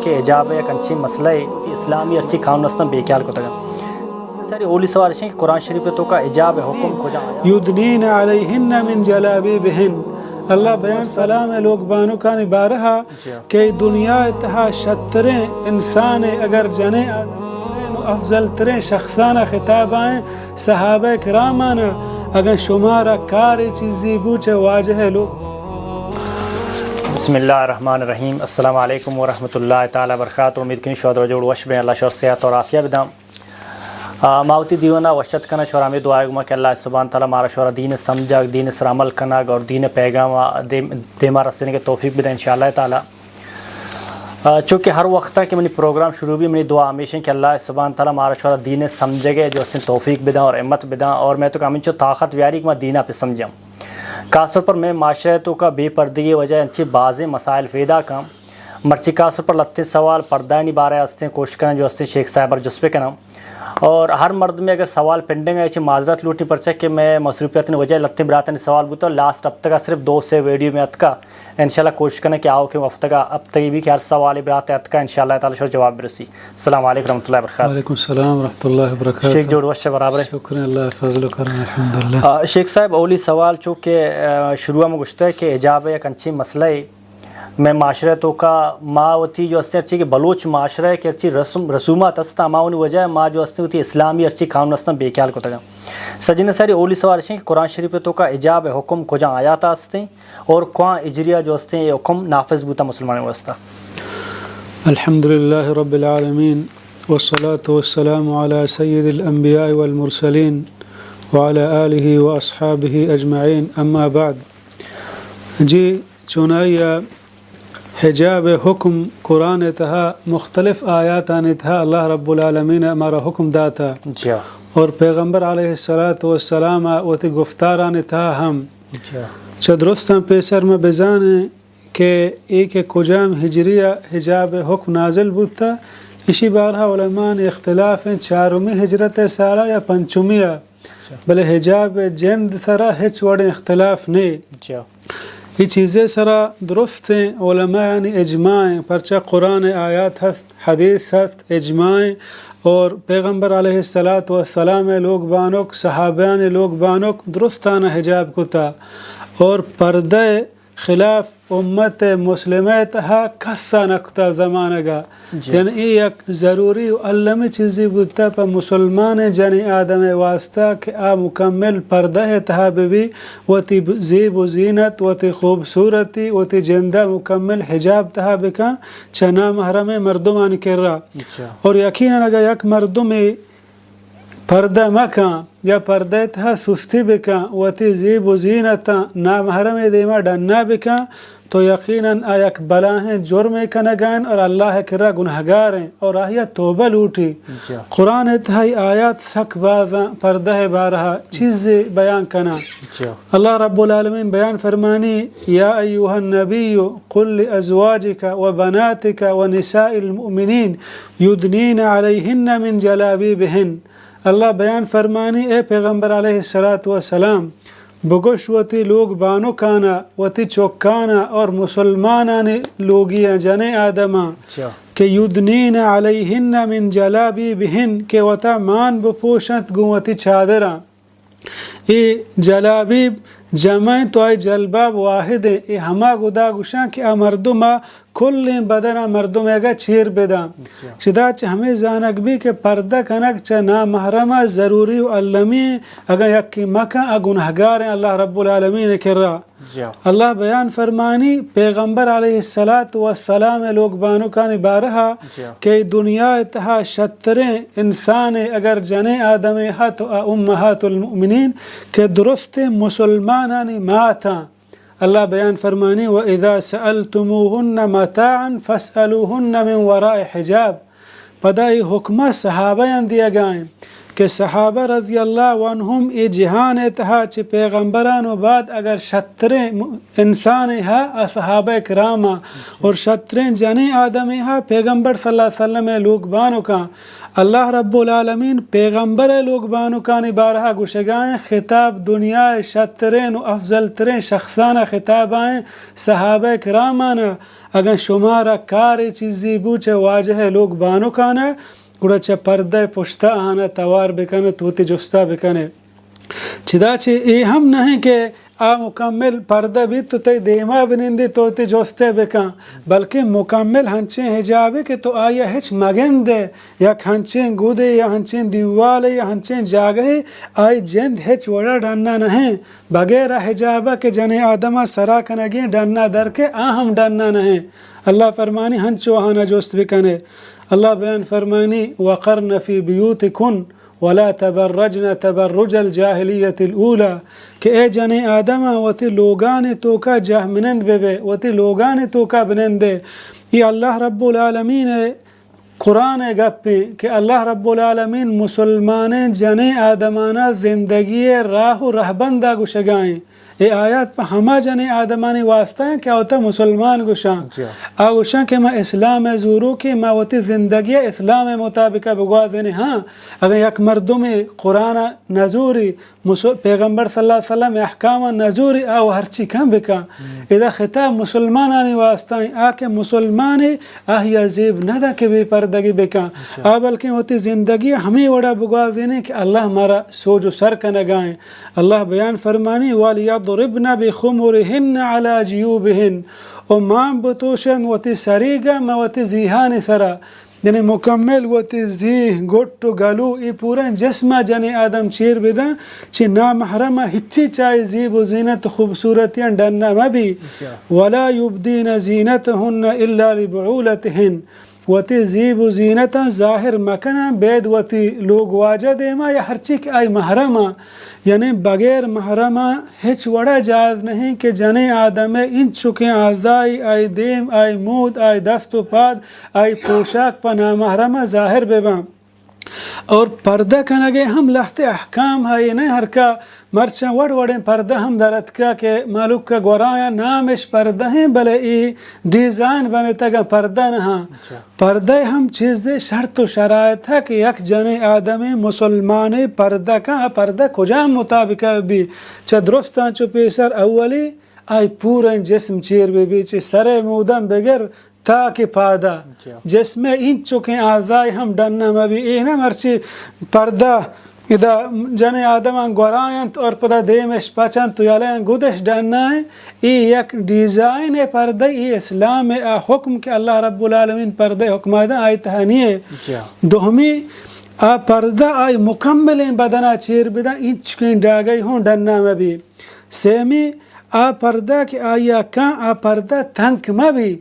کہ حجاب یک انچیں مسئلہ ئے کہ اسلامی ہرچی قانون استاں بے خیال کتگ۔ ساری اولی سوال اش انت کہ قرآن شریف ءِ توکا حجاب ءِ حکم کجا آیا؟ یدنین علیہن من جلابیبہن۔ اللہ بیان، سلام ءِ لوگ بانکانی بارہا جی۔ کہ دنیا ءِ تہا شتریں انسان ءِ اگر جنیں آدم و افضل تریں شخصان ءَ خطاب آئیں صحابہ کرامانا، اگاں شمارا کارے چیزے بو چہ واجہ ءِ لوگ۔ بسم اللہ الرحمن الرحیم۔ السلام علیکم ورحمۃ اللہ تعالی وبرکاتہ۔ امید کنیں شما درو جوڑ وش بیں، اللہ شما صحت اور عافیہ بداں۔ آ، ما وتی دیوان ءَ وش اتک کناں، شمارا ہمے دعا ءَ گما کہ اللہ سبحانہ تعالی مارا شمارا دین ءِ سمجھگ، دین ءِ سرا عمل کنگ اور دین ءِ پیغام ءَ دیم-، دیما رسینگ ءِ توفیق بدے انشاءاللہ تعالی۔ آ، چونکہ ہر وقت ءَ کہ منی پروگرام شروع بی، منی دعا ہمیش انت کہ اللہ سبحانہ تعالی مارا شمارا دین ءِ سمجھگ ءِ جو استیں توفیق بداں اور ہمت بداں اور مئے توکا ہمینچو طاقت بیاری کہ ما دین ءَ بہ سمجھاں۔ خاص طور پر مئے معاشرہ ءِ توکا بے پردگی ءِ وجہ انچیں بازیں مسائل پیدا کن۔ مرچی خاص طور پر لہتیں سوال پردہانی بارہ ءَ استیں، کوشش کناں جو استیں شیخ صاحب ءَ را جست بکناں۔ اور ہر مردمے اگر سوال پنڈنگ ءَ چہ معذرت لوٹیں، پرچا کہ مئے مصروفیتانی وجہ ءَ لہتیں براتانی سوال بوتا، لاسٹ ہفتگ ءَ صرف دو سے ویڈیو مئے اتکا۔ انشاءاللہ کوشش کناں کہ آؤکیں ہفتگ ءَ، ہفتگے بی کہ ہر سوالے برات ءَ اتکا انشاءاللہ تعالی شمارا جواب برسی۔ السلام علیکم ورحمۃ اللہ وبرکاتہ۔ وعلیکم السلام ورحمۃ اللہ وبرکاتہ۔ شیخ جوڑ وش برابر ئے؟ شکر اللہ فضل و کرم الحمدللہ۔ آ، شیخ صاحب، اولی سوال چو کہ، آ، شروع ءَ ما گوشتہ کہ حجاب یک انچیں مسئلہ ئے مئے معاشرہ ءِ توکا ما وتی جو استیں ہرچی کہ بلوچ معاشرہ ءِ کہ ہرچی رسم، رسومات استاں، ہماوانی وجہ ءَ ما جو استیں وتی اسلامی ہرچی قانون استاں بے خیال کتگاں۔ سجیناں ساری اولی سوال اش انت کہ قرآن شریف ءِ توکا حجاب ءِ حکم کجا آیات ءَ استیں اور کواں ہجری ءَ جو استیں اے حکم نافذ بوتا مسلمانانی واسطہ؟ الحمدللہ رب العالمین، والصلاة والسلام علی سید الانبیاء والمرسلین وعلی آلہ واصحابہ اجمعین، اما بعد۔ جی، چونائی ءَ حجاب ءِ حکم قرآن ءِ تہا مختلف آیاتانی تہا اللہ رب العالمین ءَ مارا حکم داتا۔ جی۔ اور پیغمبر علیہ الصلاۃ والسلام ءَ وتی گفتارانی تہا ہم۔ جی۔ چہ درستاں پیسر ما بزانیں کہ اے کہ کجام ہجری ءَ حجاب ءِ حکم نازل بوتا، اشی بارہا علماءانی اختلاف انت، چارمی ہجرت ءِ سالا یا پنچمی ءَ۔ اچھا۔ بلے حجاب ءِ جند ءِ سرا ہچ وڑیں اختلاف نے۔ اچھا۔ اے چیز ءِ سرا درستیں علماءانی اجماع ایں، پرچا قرآن ءِ آیات ہست، حدیث ہست، اجماع ایں، اور پیغمبر علیہ الصلاۃ والسلام ءِ لوگ بانک، صحابیانی لوگ بانک درستانا حجاب کتا، اور پردہ ءِ خلاف امت مسلمہ ءِ تہا کس ءَ نہ کتا زمانگ ءَ۔ جی۔ یعنی اے یک ضروری و المی چیزے بوتا پہ مسلمانیں جنیں آدم ءِ واسطہ کہ آ مکمل پردہ ءِ تہا بہ بی، وتی ب-، زیب و زینت، وتی خوبصورتی، وتی جند ءَ مکمل حجاب تہا بکن، چہ نامحرمیں مردمانی کرا۔ جی۔ اور یقیناً اگر یک مردمے پردہ مکن یا پردہ ءِ تہا سستی بکن، وتی زیب و زینتاں نامحرمے دیما ڈنا بکن، تو یقیناً آ یک بلاہیں جرمے کنگا انت اور اللہ ءِ کرا گنہگار انت اور آئی ءَ توبہ لوٹی۔ جی۔ قرآن ءِ تہا اے آیات سک بازاں پردہ ءِ بارہا چیزے بیان کناں۔ جی۔ اللہ رب العالمین بیان فرمانی، یا ایھا النبی قل لازواجک و بناتک و نساء المؤمنین یدنین علیہن من جلابیبہن۔ اللہ بیان فرمانی، اے پیغمبر علیہ الصلاۃ والسلام، بگوش وتی لوگ بانکانا، وتی چکانا اور مسلمانانی لوگیاں جنیں آدماں اچھا۔ کہ یدنین علیہن من جلابیبہن، کہ وتا مان بپوشنت گوں وتی چادراں۔ اے جلابیب جمع انت و آئی جلباب واحد انت۔ اے ہما گدا گوشاں کہ آ مردم ءِ کلیں بدن ءَ مردم ءَ اگاں چیر بداں۔ جی۔ چدا چہ ہمے زانگ بی کہ پردہ کنگ چہ نامحرم ءَ ضروری و المی انت، اگاں یکے مکن آ گنہگار انت اللہ رب العالمین ءِ کرا۔ جی۔ اللہ بیان فرمانی پیغمبر علیہ الصلاۃ والسلام ءِ لوگ بانکانی بارہا جی۔ کہ دنیا ءِ تہا شتریں انسانے اگر جنیں آدمے ہا تو آ امہات المؤمنین کہ درستیں مسلمانانی ماتاں۔ اللہ بیان فرمانی، و اذا سألتموهن متاعا فاسألوهن من وراء حجاب۔ پدا اے حکمہ صحابیاں دیگا انت کہ صحابہ رضی اللہ عنہم اے جہان ءِ تہا چہ پیغمبران و بعد اگر شتریں م-، انسانے ہا آ صحابہ کرام آں اور شتریں جنیں آدمے ہا پیغمبر صلی اللہ علیہ وسلم ءِ لوگ بانکاں۔ اللہ رب العالمین پیغمبر ءِ لوگ بانکانی بارہا گوشگائیں خطاب دنیا ءِ شتریں و افضل تریں شخصانا خطاب آئیں، صحابہ کرامانا۔ اگاں شمارا کارے چیزے بو چہ واجہ ءِ لوگ بانکانا، گڑا چہ پردہ ءِ پشتا آہانا توار بکن ات، وتی جستا بکن ات۔ چدا چہ اے ہم نہ انت کہ آ مکمل پردہ بیت تو تئی دیما بنندی تو وتی جستے بکن، بلکہ مکمل ہنچیں حجابے کہ تو آئیا ہچ مگندے، یک ہنچیں گدے یا ہنچیں دیوالے یا ہنچیں جاگہے آئی جند ہچ وڑا ڈنا نہ انت۔ بغیر حجابا کہ جنیں آدما سرا کنگیں ڈنا در کہ آ ہم ڈنا نہ انت۔ اللہ فرمانی ہنچو آہانا جست بکنے۔ اللہ بیان فرمانی، وقرن فی بیوتکن ولا تبرجن تبرج الجاہلیۃ الاولی، کہ اے جنیں آدماں وتی لوگانی توکا جاہ منند بہ بے، وتی لوگانی توکا بنندے۔ اے اللہ رب العالمین ءِ قرآن ءِ گپیں کہ اللہ رب العالمین مسلمانیں جنیں آدمانا زندگی ءِ راہ و رہبندا گوشگائیں۔ اے آیات پہ ہما جنیں آدمانی واسطہ انت کہ آ وتا مسلمان گوشاں۔ جی۔ آ گوشاں کہ ما اسلام ءِ زوروکیں، ما وتی زندگی ءَ اسلام ءِ مطابق ءَ بگوازینیں۔ ہاں، اگاں یک مردمے قرآن ءَ نزوری، مسل-، پیغمبر صلی اللہ علیہ وسلم ءِ احکام ءَ نزوری، آ و ہرچی کم بکن۔ ہم۔ ادا خطاب مسلمانانی واسطہ انت۔ آ کہ مسلمانے، آہیا زیب نہ داں کہ بے پردگی بکن۔ اچھا۔ آ بلکیں وتی زندگی ءَ ہمے وڑا بگوازینیں کہ اللہ مارا سوج و سر کنگا انت۔ اللہ بیان فرمانی، وَلْيَضْرِبْنَ بِخُمُرِهِنَّ عَلَى جُيُوبِهِنَّ، و مان بتوشن وتی سریگا ماں وتی زیہانی سرا، یعنی مکمل وتی زیہ، گٹ و گلو، اے پوریں جسما جنیں آدم چیر بدن، چہ نامحرما ہچی چہ آئی زیب و زینت و خوبصورتیاں ڈنا مبی۔ اچھا۔ وَلَا يُبْدِينَ زِينَتَهُنَّ إِلَّا لِبُعُولَتِهِنَّ، وتی زیب و زینتاں ظاہر مکناں، بید وتی لوگ واجہ دیما یا ہرچی کہ آئی محرم آں، یعنی بغیر محرم آں ہچ وڑا جائز نہیں کہ جنیں آدمے انچکیں اعضائی، آئی دیم، آئی مود، آئی دست و پاد، آئی پوشاک پہ نامحرم ظاہر بباں۔ اور پردہ کنگے ہم لہتے احکام ہائی نہ، ہرکا مرچاں وڑ وڑیں پردہ ہم در اتکا کہ مہلوک ء گورایاں نام اش پردہ ہیں، بلے اے ڈیزائن بنتگاں پردہ نہ ہاں۔ اچھا۔ پردہ ہم چیزے شرط و شرائط ہے کہ یک جنیں آدمے مسلمانے پردہ کن، آ پردہ کجام مطابق بی؟ چہ درستاں چو پیسر اولی آئی پوریں جسم چیر بہ بی، چہ سر ء موداں بگر تا کہ پادا۔ جی۔ جسم ء اینچکیں اعضائے ہم ڈن نہ مہ بی۔ اے نہ مرچی پردہ ادا جنیں آدماں گورا انت اور پدا دیمش پچ انت تو یلہ گدش ڈن نہ انت۔ اے یک ڈیزائن ء پردہ، اے اسلام ء آ حکم کہ اللہ رب العالمین پردہ حکم ء داں آئی تہا نیے۔ جی۔ دومی آ پردہ آئی مکملیں بدنا چیر بداں، اینچکیں ڈاگئی ہوں ڈن نہ مہ بی۔ سیمی آ پردہ کہ آئی ء کن آ پردہ تنک مہ بی۔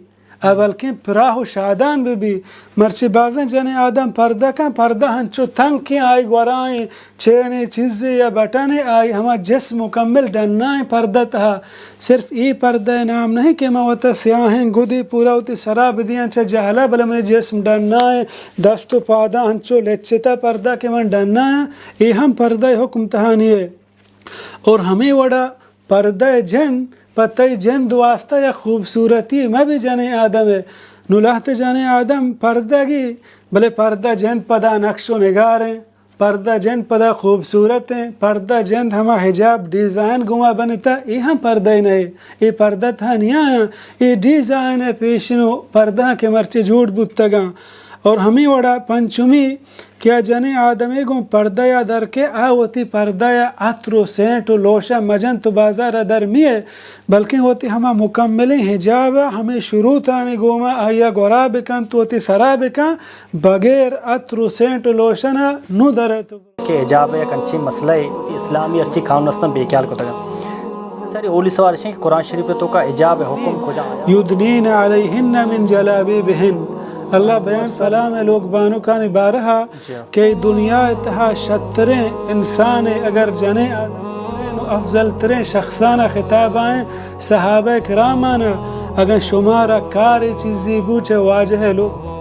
آ بلکیں پراہ و شادان بہ بی۔ مرچی بازیں جنیں آدم پردہ کن، پردہ ہنچو تنکیں آئی گورائیں چینے چیزے یا بٹنے آئی ہما جسم مکمل ڈنائیں پردہ تہا۔ صرف اے پردہ نام نہیں کہ من وتا سیاہیں گدی پورا وتی سرا بدیاں چہ جہلا، بلے منی جسم ڈنائیں، دست و پاداں ہنچو لچتا پردہ کہ من ڈنائیں، اے ہم پردہ حکم تہا نیے۔ اور ہمیں وڑا پردہ جند پہ تئی جند واسطہ یک خوبصورتی مہ بی جنیں آدم ء۔ نوں لہتے جنیں آدم پردہ گی، بلے پردہ جند پدا نقش و نگاریں، پردہ جند پدا خوبصورتیں، پردہ جند ہما حجاب ڈیزائن گما بنتا، اے ہم پردہ نہ اے، اے پردہ تہا نیایاں، اے ڈیزائن ء پیشن و پردہ کہ مرچی جوڑ بوتگاں۔ اور ہمیں وڑا پنچمی کہ آ جنیں آدمے گوں پردہ ء در کے، آ وتی پردہ ء عطر و سینٹ و لوشن مجن تو بازار ء در میئے، بلکیں وتی ہما مکملیں حجاب ء ہمیں شروطانی گوما آئی ء گورا بکنت، وتی سرا بکن، بغیر عطر و سینٹ و لوشن ء نو درئے تو۔ کہ حجاب یک انچیں مسئلہ ہے کہ اسلامی ہرچی قانون استن بے خیال کتگا۔ ساری اولی سوال اش کہ قرآن شریف تو کا حجاب حکم کجا آیا؟ یدنین علیہن من جلابیبہن۔ اللہ بیان کلام لوگ بانکانی بارہا جی۔ کہ دنیا تہا شتریں انسان اگر جنیں آدم و افضل تریں شخصان خطاب آئیں صحابہ کرامانا، اگر شمارا کار چیزی بوچ واجہ لوگ